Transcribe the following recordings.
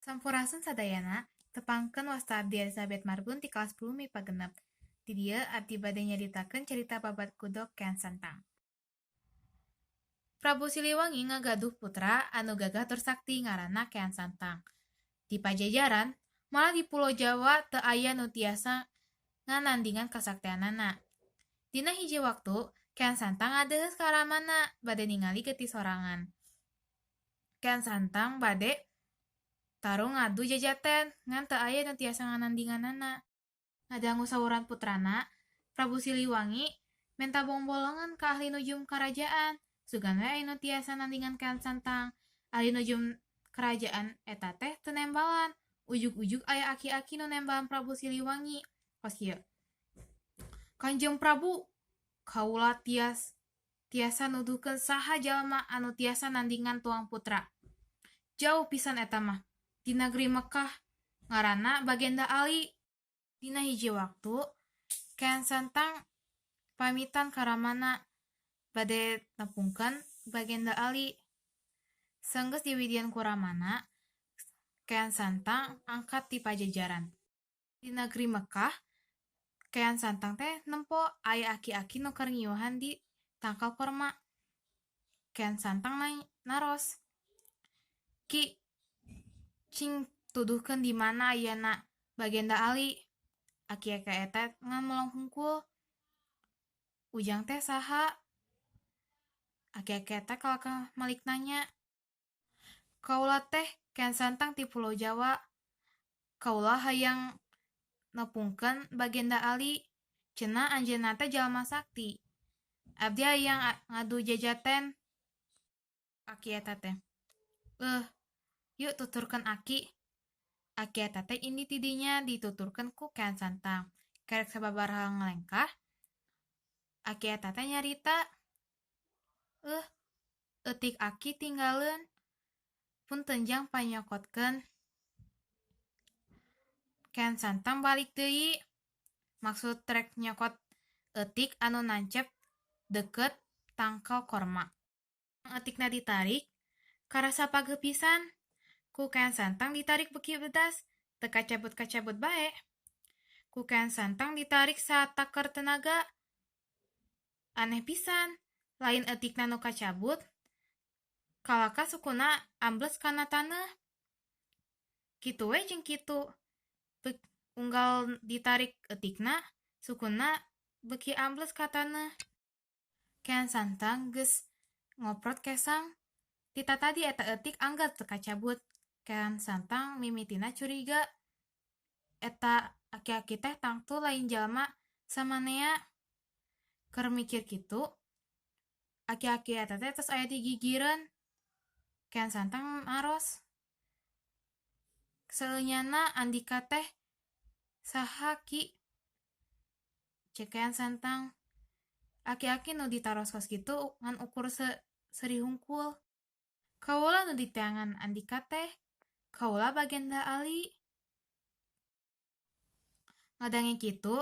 Sampurasun sadayana, tepangkeun wasta abdi Elizabeth Marbun ti kelas 10 MIPA 6. Di dieu abdi bade nyaritakeun carita babad Kudog Kean Santang. Prabu Siliwangi ngagaduh putra anu gagah tur sakti ngaranna Kean Santang. Di Pajajaran, malah di Pulo Jawa teu aya nu tiasa nganandingan kasaktianana. Dina hiji waktu, Kean Santang ngadeuheus ka ramana bade ningali getih sorangan. Kean Santang bade tarung ngadu jajaten, ngan teu aya nu tiasa nganandinganana. Ngadangu sauran putrana, Prabu Siliwangi menta bongbolongan ka ahli nujum karajaan, sugan we aya nu tiasa nandingan Kean Santang. Ahli nujum karajaan eta teh teu nembalan, ujug-ujug aya aki-aki nu nembalan Prabu Siliwangi. Kos kieu. Kanjeng Prabu, kaula tiasa nuduhkeun saha jalma anu tiasa nandingan tuang putra. Jauh pisan eta mah. Di nagri Mekah, ngaranna Bagenda Ali. Dina hiji waktu, Kean Santang pamitan ka ramana bade nepungkeun Bagenda Ali. Sanggeus diwidian ku ramana, Kean Santang angkat ti Pajajaran. Di nagri Mekah, Kean Santang teh nempo aya aki-aki nu keur ngiuhan di tangkal korma. Kean Santang naros, "Ki, cing tuduhkeun di mana ayana Bagenda Ali?" Aki-aki eta ngan melong hungkul. "Ujang teh saha?" Aki-aki eta kalakah malik nanya. "Kaula teh Kean Santang ti Pulo Jawa. Kaula hayang nepungkeun Bagenda Ali. Cenah anjeunna teh jalma sakti. Abdi hayang ngadu jajaten." Aki eta teh, "Yuk tuturkeun aki." Aki eta teh indi tidinya dituturkeun ku Kean Santang. Kerek sababaraha ngalengkah, aki eta teh nyarita, "Eutik aki tinggaleun, punten jang panyokotkeun." Kean Santang balik deui, maksud rek nyokot eutik anu nancep deukeut tangkal korma. Eutikna ditarik, karasa pageuh pisan. Ku Kean Santang ditarik beuki bedas, teu kacabut-kacabut bae. Ku Kean Santang ditarik sataker tenaga. Aneh pisan, lain eutikna nu kacabut, kalaka sukuna ambles kana taneuh. Kitu we jeung kitu. Unggal ditarik eutikna, sukuna beuki ambles ka taneuh. Kean Santang geus ngoprot kesang, ti tatadi eta eutik angger teu kacabut. Kean Santang mimitina curiga, eta aki-aki teh tangtu lain jalma samanea. Keur mikir kitu, aki-aki eta teh tos aya di gigireun. Kean Santang naros, "Saeunyana andika teh saha ki?" Ceuk Kean Santang. Aki-aki nu ditaros kos kitu ngan ukur seuri hungkul. "Kaula nu diteangan andika teh, kaula Bagenda Ali." Ngadange kitu,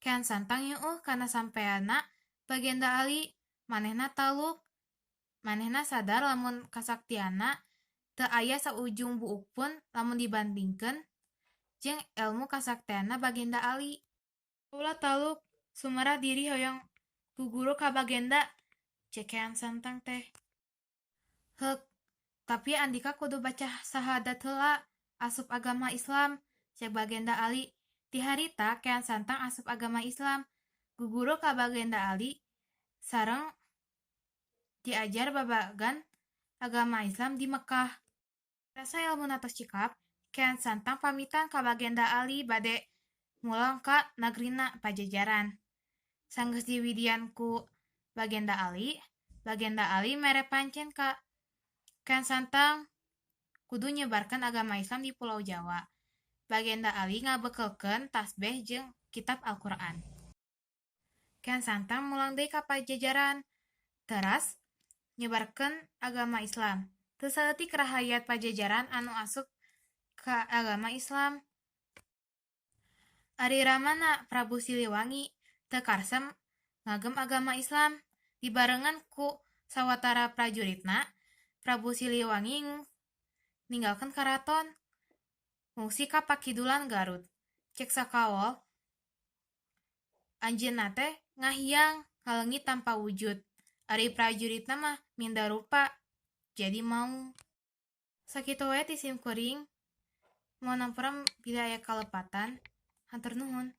Kean Santang nyuuh kana sampeanna Bagenda Ali, manehna taluk. Manehna sadar lamun kasaktianna teu aya saujung buuk pun lamun dibandingkeun jeung elmu kasaktianna Bagenda Ali. "Kaula taluk, sumarah diri hoyong guguru ka Bagenda," ceuk Kean Santang teh. "Heuk, tapi andika kudu baca sahadat heula, asup agama Islam," ceuk Bagenda Ali. Ti harita Kean Santang asup agama Islam, guguru ka Bagenda Ali sareng diajar babagan agama Islam di Mekah. Rasa elmuna tos cikap, Kean Santang pamitan ka Bagenda Ali bade mulang ka nagrina Pajajaran. Sanggeus diwidian ku Bagenda Ali, Bagenda Ali mere pancen ka Kean Santang kudu nyebarkeun agama Islam di Pulau Jawa. Bagenda Ali ngabekelkeun tasbeh jeung kitab Al-Qur'an. Kean Santang mulang deui ka Pajajaran, teras nyebarkeun agama Islam. Teu saeutik rahayat Pajajaran anu asup ka agama Islam. Ari ramana Prabu Siliwangi teu karesep ngagem agama Islam. Dibarengan ku sawatara prajuritna, Prabu Siliwangi ninggalkeun karaton. Ngungsi ka pakidulan Garut. Cek sakaol, anjeunna teh ngahiang ngaleungit tanpa wujud. Ari prajuritna mah minda rupa jadi maung. Sakitu wae ti sim kuring, mohon hampura bilih aya kalepatan. Hatur nuhun.